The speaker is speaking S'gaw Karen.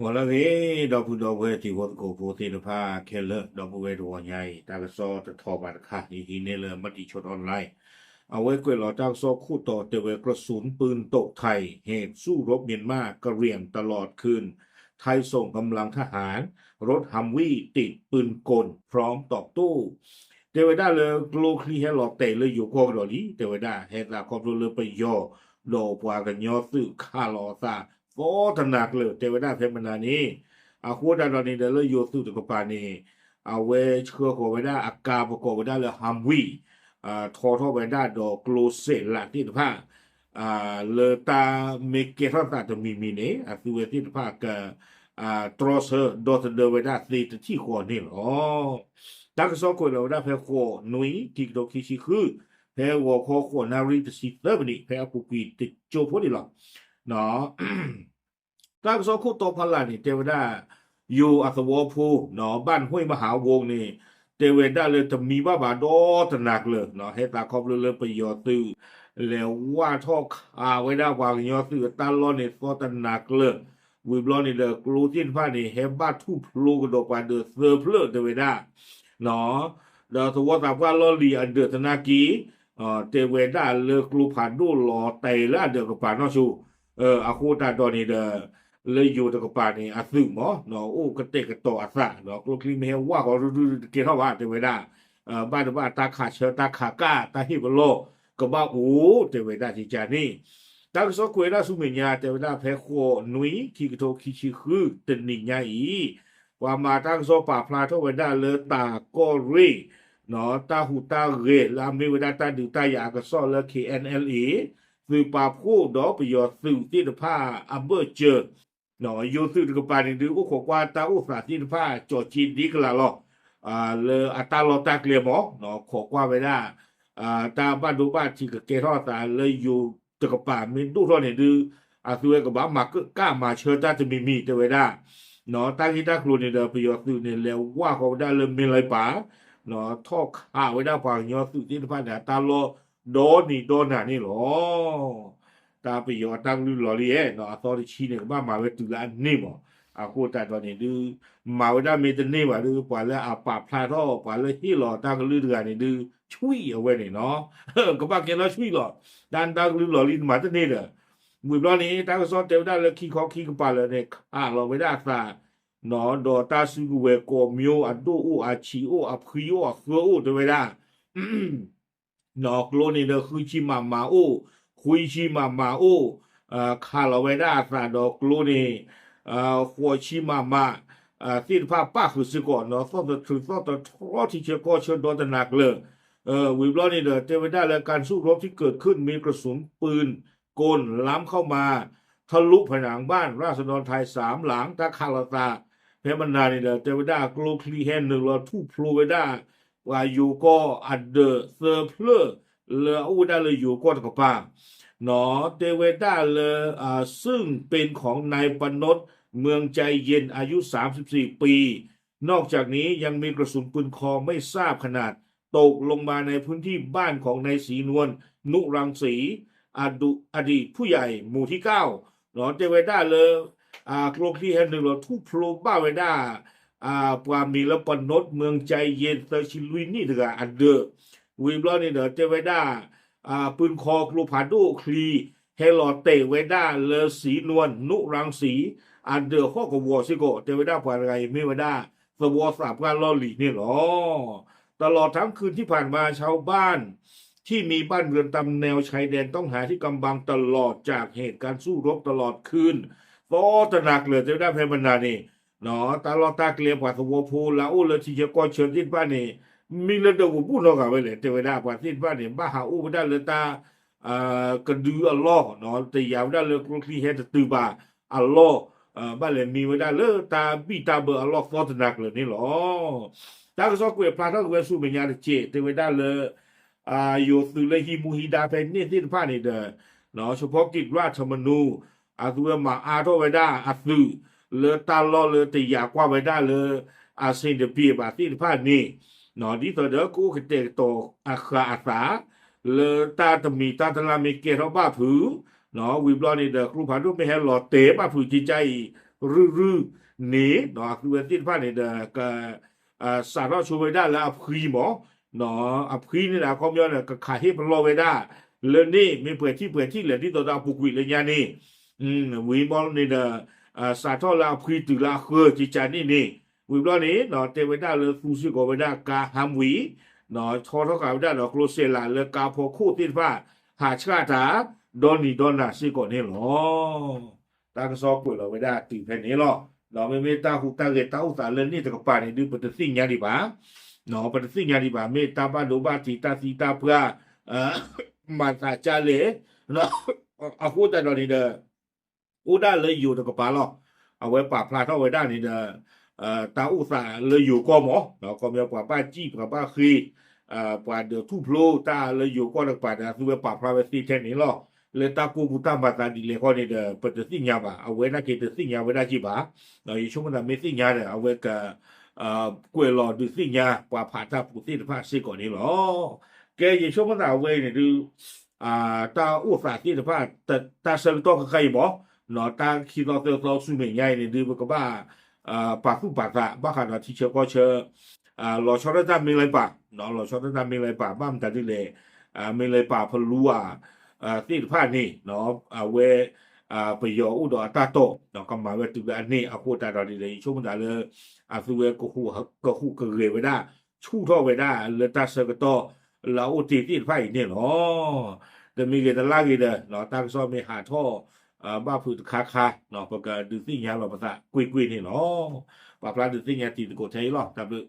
ဂီၤလၢအဂ့ၤ ဒီပုၢ်ဒီဝဲၢ်တံၤဖိသကိးဖိသ့ၣ်တဖၣ်ခဲလၢာ် ဒီပုၢ်ဝဲၢ်တဂီၤညါအံၤ တၢ်ကစီၣ်တထီၣ်ဘၣ်တခါ ယဟံးန့ၢ်လၢ Matichon Online အဝဲကွဲးလီၤတၢ်ကစီၣ်ခိၣ်တီတဲဝဲ กระสุนปืนตกไทย เหตุสู้รบเมียนมากระหน่ำตลอดคืน ไทยส่งกำลังทหาร รถฮัมวีติดปืนกล พร้อมตอบโต้ တဲဝဲဒၣ်လၢကျိချံဟဲလီၤတဲာ်လၢယိၤကီၢ်ကဒီးလံ တဲဝဲဒၣ် ဟဲသးခီဖျိလၢပယီၤ ဒီးပှၤကညီသုးခးလီၤအသး သီတနၤကျၢၤ တဲဝဲဒၣ်ဖဲမနၤန့ၣ် အဃိသတးဒီးန့ၣ်ဒီးလၢယိၤသုးတကပၤန့ၣ် အဝဲဆှၢဃီၤဝဲဒၣ်အကါပကိးဝဲဒၣ်လၢ Humvee ထီထီၣ်ဝဲဒၣ်ဒီးကျိစဲးလးသ့ၣ်တဖၣ် လၢတၢ်မ့ၢ်ကဲထီၣ်သးတမံၤမံၤန့ၣ် အသုဝဲသ့ၣ်တဖၣ်က တြီဆၢဒီသဒၢဝဲဒၣ်သ့တထံၣ်ဃီန့ၣ်လီၤ. တၢ်ကစီၣ်ကွဲးလီၤဝဲဒၣ်ဖဲဃိးနွံ ခံကထိခံဆံဃု ဖဲဂီၤခီဃိးနၣ်ရံၣ်တဆံသၢမံးနံး ဖဲအပူၤကွံာ်တကၠိဖိန့ၣ်လီၤ. တၢ်ကစီၣ်ခိၣ်တီဖီလာ်န့ၣ် တဲဝဲဒၣ် ယိၤအသဝီဖိ ဘၣ်နဟွံၣ်မဟါဝိန့ၣ် တဲဝဲဒၣ်လၢတမံဘၣ်ဘၣ်ဒီတနၤကျၢၤ ဟဲသးခီဖျိလၢပယီၤသုး လဲၤဝၢ်ထီၣ်ခးဝဲဒၣ်ပှၤကညီသုးအတၢ်လီၢ်န့ၣ်သီတနၤကျၢၤ ဝံၤဘျီန့ၣ်ဒီးကျိသ့ၣ်တဖၣ်န့ၣ် ဟဲဘၣ်ထူၣ်ဖျိကဒီးပှၤဒၢးသၢဖျၢၣ်တဲဝဲဒၣ် ဒီးသဝီသးပှၢ်လီၢ်လံၤအဒၢးသနာ်က့ တဲဝဲဒၣ်လၢကျိဖးဒိၣ်လီၤတဲာ်လၢအဒၢးကပၤနီၣ်ဆိ အဃိသတးဒီးန့ၣ်ဒီး လၢယိၤတကပၤန့ၣ် အသုးမး အိၣ်ကတဲာ်ကတီၤအသး ဒီးကျိချံမ့ၢ်ဟဲဝၢ်ဃီၤဒုဒုတကဲထီၣ်ဘၣ် တဲဝဲဒၣ် ဘၣ်တဘၣ်တၢ်ခးဆၢတၢ်ခးကၢ် တၢ်ဟ့ၣ်ပလီၢ် ကဘၣ်အိၣ် တဲဝဲဒၣ်ကကန့ၣ် တၢ်ကစီၣ်ကွဲးဒၣ်ဆူမဲာ်ညါ တဲဝဲဒၣ်ဖဲဃိးနွံ ခံကထိခံဆံဃု တနံၤညါအံၤ ပှၤမၤတၢ်ကစီၣ်ပာ်ဖျါထီၣ်ဝဲဒၣ်လၢတၢ်ကီၢ်ရ့ၣ် တၢ်ဟူးတၢ်ဂဲၤလၢအမ့ၢ်ဝဲဒၣ်တၢ်ဒုးတၢ်ယၤအကစီၣ်လၢ K N L A သုးပာ်ဖှိၣ်ဒီးပယီၤသုးသ့ၣ်တဖၣ်အဘၢၣ်စၢၤ ယိၤသုးတကပၤန့ၣ်ဒုး အိၣ်ခိးကွၢ်တၢ်အိၣ်သးသ့ၣ်တဖၣ် ကၠီၤက့ဒ့ကလးလီၤ. လၢအတၢ်လီၢ်တၢ်ကျဲမး ခိးကွၢ်ဝဲဒၣ် တၢ်ဘၣ်ဒိဘၣ်ထံးကကဲထီၣ်အသးလၢယိၤတကပၤမ့ၢ်ဒိၣ်ထီၣ်န့ၣ်ဒုး အသုဝဲကဘၣ်မၤကၢ်မၤဆၢတၢ်တမံၤမံၤတဲဝဲဒၣ် တၢ်ဂ့ၢ်တၢ်ကျိၤန့ၣ်ဒီး ပယီၤသုးန့ၣ် လဲၤဝၢ်ဃီၤဝဲဒၣ်လၢမ့ၢ်လၢပၤ ထီၣ်ခးဝဲဒၣ်ပှၤကညီသုးသ့ၣ်တဖၣ်န့ၣ် အတၢ်လီၢ်ဒီနံၤဒီနၤန့ၣ်လီၤ. တၢ်ပယီၤအတၢ်ကလုၢ်လီၤလံဧါ အသီတဆံန့ၣ် ကဘၣ်မၤဝဲတုၤလၢအန့ၢ်မး အဃိသတးဒီးန့ၣ်ဒုး မၤဝဲဒၣ်မ့ၢ်တန့ၢ်ဘၣ်ဒုး ပှၤလၢအပာ်ဖျါထီၣ် ပှၤလၢဟ့ၣ်လီၤတၢ်ကလုၢ်တဂၤန့ၣ်ဒုး ဆွံၣ်အဝဲန့ၣ်နီၤ ကဘၣ်ကဲထီၣ်ဆွံၣ်လီၤ. တၢ်တၢ်ကလုၢ်လီၤလံ နမၤတန့ၢ်ဒီး ဝံၤဘျီန့ၣ် တၢ်ကစီၣ်တဲဝဲဒၣ်လၢခံခီခံကပၤလၢာ်န့ၣ် ခးလီၤဝဲဒၣ်အသး ဒီးတၢ်စုကဝဲၤကိးမၠိ အဒိၣ်အိၣ်အဆံးအိၣ် အဖှံအိၣ် အဃၢအိၣ်တဲဝဲဒၣ် ကျိန့ၣ်ဒီးဃုဆံမးမးအိၣ် ခွံဆံမးမးအိၣ် ခးလီၤဝဲဒၣ်အသးဒီးကျိန့ၣ် ဃိးဆံမးမး သ့ၣ်တဖၣ်ပၣ်ဃုာ်စ့ၢ်ကီး သီၣ်တထြူးသီၣ်တထြီထံဆၢကီၢ်ဆၢဒီတနၤကျၢၤ ဝံၤဘျီန့ၣ်ဒီး တဲဝဲဒၣ်လၢ การสู้รบที่เกิดขึ้นมีกระสุนปืนกลล้ำเข้ามาทะลุผนังบ้านราษฎรไทยสามหลัง တၢ်ခးလီၤသး ဖဲမနၤန့ၣ်ဒီး တဲဝဲဒၣ်ကျိချံဟဲနုာ်လီၤထူၣ်ဖျိဝဲဒၣ် ပှၤယိၤကီၢ်အဒၢးသၢဖျၢၣ် လၢအအိၣ်ဝဲဒၣ်လၢယိၤကီၢ်တကပၤ တဲဝဲဒၣ်လၢ ซึ่งเป็นของนายปนดเมืองใจเย็นอายุสามสิบสี่ปี นอกจากนี้ยังมีกระสุนปืนคอไม่ทราบขนาดตกลงมาในพื้นที่บ้านของนายศรีนวล นุรังสี อดีตผู้ใหญ่หมู่ที่เก้า တဲဝဲဒၣ်လၢ ကျိချံဟဲနုာ်လီၤထူၣ်ဖျိဘၣ်ဝဲဒၣ် ပှၤမံၤလၢပနိတ် เมืองใจเย็น သၢဆံလွံၢ်နံၣ်တဂၤအဒၢး ဝံၤဘျီန့ၣ်ဒီး တဲဝဲဒၣ် ปืนคอကျိဖးဒိၣ်ချံ ဟဲလီၤတဲာ်ဝဲဒၣ်လၢ ศรีนวล นุรังสี အဒၢးဟီၣ်ကဝီၤစ့ၢ်ကီး တဲဝဲဒၣ်ပှၤတဂၤအံၤမ့ၢ်ဝဲဒၣ် သဝီသးပှၢ်လီၢ်လံၤန့ၣ်လီၤ. ตลอดทั้งคืนที่ผ่านมาชาวบ้านที่มีบ้านเรือนตามแนวชายแดนต้องหาที่กำบังตลอดจากเหตุการณ์สู้รบ သီတနၤကျၢၤ တဲဝဲဒၣ်ဖဲမနၤန့ၣ် တၢ်လီၢ်တၢ်ကျဲပှၤသဝီဖိလၢအအိၣ်လၢထံဆၢကီၢ်ဆၢသ့ၣ်တဖၣ်န့ၣ် မံလၢဒၢးပူၤဘူၣ်နီတဂၤဝဲလဲၣ် တဲဝဲဒၣ်ပှၤသ့ၣ်တဖၣ်န့ၣ် ဘၣ်ဟးအိၣ်ဝဲဒၣ်လၢတၢ် ကဒုအလီၢ် တယာ်ဝဲဒၣ်လၢကျိချံဟဲတတုၤဘၣ်အလီၢ် ဘၣ်လဲၤမံဝဲဒၣ်လၢတၢ်ဘံၣ်တၢ်ဘၢအလီၢ်သီတနၤကျၢၤန့ၣ်လီၤ. တၢ်ကစီၣ်ကွဲးဖျါထီၣ်က့ၤဝဲဆူမဲာ်ညါတက့ၢ် တဲဝဲဒၣ်လၢ ယိၤသုးလၢဟံးမူဟံးဒါဖဲန့ၣ်သ့ၣ်တဖၣ်န့ၣ်ဒီး เฉพาะกิจราชธรรมนูญ အသုဝဲမၤအါထီၣ်ဝဲဒၣ်အသုး လၢတၢ်လီၢ်လၢတယာ်ကွၢ်ဝဲဒၣ်လၢ အဆင်တပြေဘၣ်သ့ၣ်တဖၣ်န့ၣ် ဒ်သိးဒီးကအိၣ်ကတဲာ်ကတီၤအဃာ်အသး လၢတၢ်တမံၤတၢ်တလါမ့ၢ်ကဲထီၣ်ဘၣ်ဖုး ဝံၤဘျီန့ၣ်ဒီး ကျိဖးဒိၣ်မ့ၢ်ဟဲလီၤတဲာ်ဘၣ်ဖုးကကါအံၤ ရုရုန့ၣ် အသုဝဲသ့ၣ်တဖၣ်န့ၣ်ဒီး က စးထီၣ်ဆိဝဲဒၣ်လၢအဖှံမး, အဖှံန့ၣ်ဒီး အခီပညီန့ၣ် ကခးဟ့ၣ်ပလီၢ်ဝဲဒၣ် လၢန့ၣ် မ့ၢ်ပှဲၤထံၣ်ပှဲၤထံၣ်လဲၣ် ဒ်သိးဒီးအပူၤကွံာ်လၢညါန့ၣ် ဝံၤဘျီန့ၣ်ဒီး စးထီၣ်လၢအဖှံတုၤလၢအဃၢၤ ကကးန့ၣ်န့ၣ် ဝံၤဘျီန့ၣ် တဲဝဲဒၣ်လၢသူစ့ၢ်ကီးဝဲဒၣ်ကါဟးဝံၤ ဆီထီၣ်ဃာ်ဝဲဒၣ်ဒီးကျိစဲးလးလၢကါဖီခိၣ်သ့ၣ်တဖၣ် ဟးဆှၣ်တၢ် ဒီနံၤဒီနၤစ့ၢ်ကီးန့ၣ်လီၤ. တၢ်ကစီၣ်ကွဲးလီၤဝဲဒၣ်တုၤဖဲန့ၣ်လီၤ. ဒီးမ့မ့ၢ်တၢ်ဟူးတၢ်ဂဲၤတၢ်အိၣ်သးလၢန့ၣ်တကပၤန့ၣ်ဒုး ပတသ့ၣ်ညါဒံးဘၣ်, ပတသ့ၣ်ညါဒံးဘၣ် မ့ၢ်တၢ်ဘၣ်ဒိဘၣ်ထံးတၢ်သံတၢ်ပှၢ် မၤသးကၢ်လဲၣ် အဃိသတးဒီးန့ၣ်ဒီး အိၣ်ဒၣ်လၢယိၤတကပၤလီၤ. အဝဲပာ်ဖျါထီၣ်ဝဲဒၣ်န့ၣ်ဒီး တၢ်အိၣ်သးလၢယိၤကီၢ်မး ခီပညီပှၤဘၣ်စံၣ်ပှၤဘၣ်ဃ့ ပှၤဒၢးထူၣ်ဖျိတၢ်လၢယိၤကီၢ်တကပၤဒီး အသုဝဲပာ်ဖျါဝဲသ့ထဲန့ၣ်လီၤ. လၢတၢ်ကိၢ်ပူၤတၢ်မၤသးဒ်လဲၣ်ဃီန့ၣ်ဒီး ပတသ့ၣ်ညါဘၣ် အဝဲနာ်က့တသ့ၣ်ညါဝဲဒၣ်က့ၤဘၣ်. ယဆိကမိၣ်သးမ့ၢ်သ့ၣ်ညါဒီး အဝဲက ကွဲးလီၤဒုးသ့ၣ်ညါပှၤဖးတၢ်ဖိသ့ၣ်တဖၣ်စ့ၢ်ကီးန့ၣ်လီၤ. ကဲ ယဆိကမိၣ်သးအဝဲအံၤန့ၣ်ဒုး တၢ်အိၣ်သးသ့ၣ်တဖၣ် တၢ်ဆၢကတီၢ်ခဲခါအံၤမး တၢ်ခံသီသၢသီဆူမဲာ်ညါအံၤန့ၣ်ဒုး ပကဘၣ် ပာ်သူၣ်ပာ်သး ဘၣ်ဃးဒီးထံဆၢကီၢ်ဆၢ လီၤဆီဒၣ်တၢ်မ့ၢ်လၢပၢ် လီၤဆီဒၣ်တၢ်မ့ၢ်လၢပၢ် ဘၣ်မတၤဒ်လဲၣ် မ့ၢ်လၢပၢ်ဖလူဝါ သ့ၣ်တဖၣ်န့ၣ် အဝဲ ပယီၤအိၣ်ဒီးအတၢ်တိာ် ကမၤဝဲတုၤလၢအန့ၣ်အဃိသတးဒီးန့ၣ်ဒီး ယဆိကမိၣ်သးလၢ အသုဝဲ ကဟူးကဂဲၤဝဲဒၣ် ဆူၣ်ထီၣ်ဝဲဒၣ်လၢတၢ်ဆၢကတီၢ်လၢအအိၣ်တ့ၢ်သ့ၣ်တဖၣ်အံၤန့ၣ်လီၤ. တမံၤဂ့ၤတလါဂ့ၤဒီး တၢ်ကစီၣ်မ့ၢ်ဟးထီၣ် ဘၣ်ဖုးတခါခါ ပကဒုးသ့ၣ်ညါလီၤပသးကွ့ၢ်ကွ့ၢ်န့ၣ်လီၤ. ပာ်ဖျါဒုးသ့ၣ်ညါတံၤသကိးထဲအံၤလီၤ. တၢ်ဘျုး